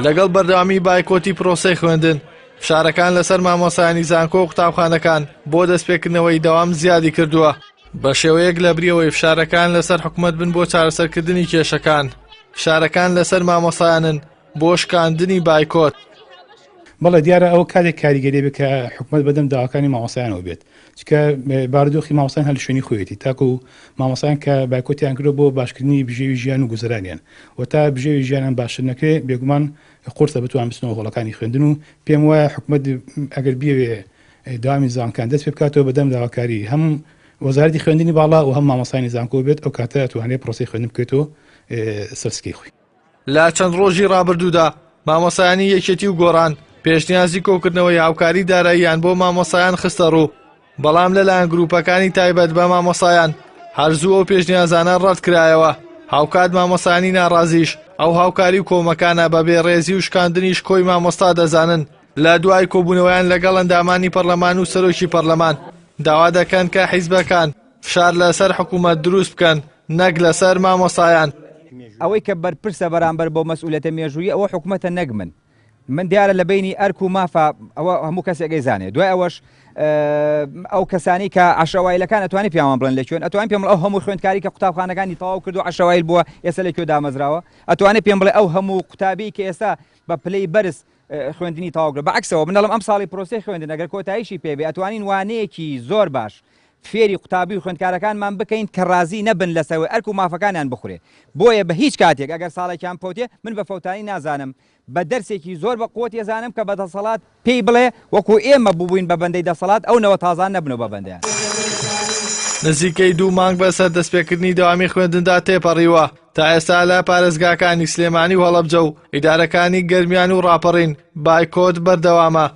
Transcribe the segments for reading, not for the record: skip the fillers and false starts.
لەگەڵ بەردەوامی بایکۆتی پرۆسەی خوێندن، فشارەکان لەسەر مامۆستایانی زانکۆ و قوتابخانەکان بۆ دەستپێکردنەوەی دەوام زیادی کردووە. بە شێوەیەک لەبری ئەوەی فشارەکان لەسەر حکومەت بن بۆ چارەسەرکردنی کێشەکان، فشارەکان لەسەر مامۆستایانن بۆ شکاندنی بایکۆت. بەڵێ دیارە ئەوە کاتێک کاریگەری بێت کە حکومەت بەدەم داواکانی مامۆستایانەوە بێت، چونکە بارودۆخی مامۆستایان هەر لە شوێنی خۆیەتی تاکو مامۆستایان کە بایکۆتیان کردووە بۆ باشکردنی بژێوی ژیان و گوزەرانیان و تا بژێوی ژیانیان باشتر نەکرێ بێگومان قورسە بتوان بچنەوە هۆڵەکانی خوێندن و پێم وایە حکومەت ئەگەر بیەوێ دەوامی زانکان دەست پێ بکاتەوە بەدەم داواکاری هەم وەزارەتی خوێندنی باڵا و هەم مامۆستایانی زانکۆ بێت ئەو کاتە ئەتوانێت پرۆسەی خوێندن بکەێتەوە سەر سکەی خۆی. لە چەند ڕۆژی ڕابردوودا مامۆستایانی یەکێتی و گۆڕان پێشنیازی کۆکردنەوەی هاوکاری داراییان بۆ مامۆستایان خستە ڕوو، بەڵام لەلایەن گروپەکانی تایبەت بە مامۆستایان هەر زوو ئەو پێشنیازانە ڕەتکرایەوە، هاوکات مامۆستایانی ناڕازیش ئەو هاوکاری و کۆمەکانە بە بێڕێزی و شکاندنی شکۆی مامۆستا دەزانن. لە دوای کۆبوونەوەیان لەگەڵ ئەندامانی پەرلەمان و سەرۆکی پەرلەمان داوا دەکەن کە حیزبەکان فشار لەسەر حکوومەت دروست بکەن نەک لەسەر مامۆستایان. ئەوەی کە بەرپرسە بەرامبەر بەو مەسئولیەتە مێژوویە ئەوە حکومەتە نەک من. من دیارە لە بەینی ئەرک و مافە ئەوە هەموو کەسێک ئەیزانێ. دوای ئەوەش ئەو کەسانی کە عەشەوایلەکان ئەتوانێ پیاوان بڵێن لە کوێن، ئەتوانێ پێم بڵێ ئەو هەموو خوێندکاری کە قوتابخانەکانی تەواو کردو عەشەوایل بووە ئێستا لە کوێ دامەزراوە؟ ئەتوانێ پێم بڵێ ئەو هەموو قوتابی کە ئێستا بە پلەی بەرز خوێندنی تەواو کرد. بە عەکسەوە من دەڵێم ئەمساڵی پرۆسەی خوێندن ئەگەر کۆتاییشی پێ بێ ئەتوانین وانەیەکی زۆر باش فێری قوتابی و خوێندکارەکانمان بکەین کە ڕازی نەبن لەسەر ئەرک و مافەکانیان بخورێ. بۆیە بە هیچ کاتێک ئەگەر ساڵێکیان فەوتێ من بە فەوتانی نازانم بە دەرسێکی زۆر بە قوەت ئەزانم کە بە دەسەڵات پێی بڵێ وەکو ئێمە بووبووین بە بەندەی دەسەڵات ئەو نەوە تازان نەبنەوە بە بەندەیان. نزیکەی دوو مانگ بەسەر دەستپێکردنی دەوامی خوێندندا تێپەڕیوە، تا ئێستا لە پارێزگاکانی سلێمانی و هەڵەبجە و ئیدارەکانی گەرمیان و ڕاپەڕین بایکۆت بەردەوامە.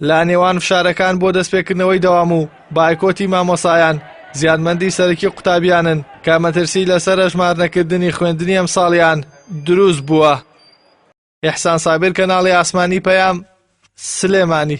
لە نێوان فشارەکان بۆ دەستپێکردنەوەی دەوام و بایکۆتی مامۆسایان، زیانمەندی سەرەکی قوتابیانن کە مەترسی لەسەر ئەژمارنەکردنی خوێندنی ئەمساڵیان دروست بووە. ئیحسان سابیر کەناڵی ئاسمانی پەیام، سلێمانی.